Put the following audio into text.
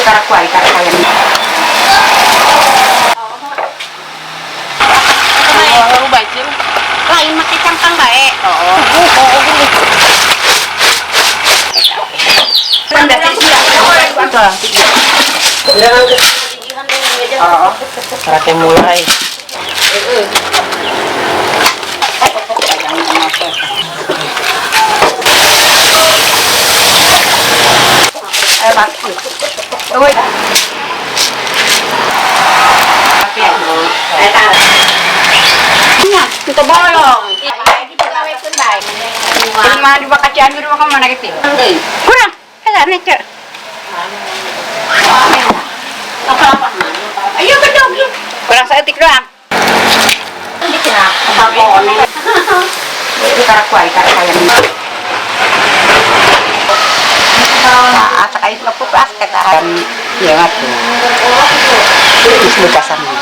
Karakway, karakwayan. Lain make cangkang bae. Oo. Oo. Para kay mulai. Ay, bakit? Uy. Nya, itu bolong. Lima dua kacian dua kamu mana gitu? Kurang. Kaya nih cek. Ayo bedog. Kurang seetik doang. Itu karakway, karakwayan. Nah, asa kayo mapupas katahan. Iya nga po. Terus lukasan mo.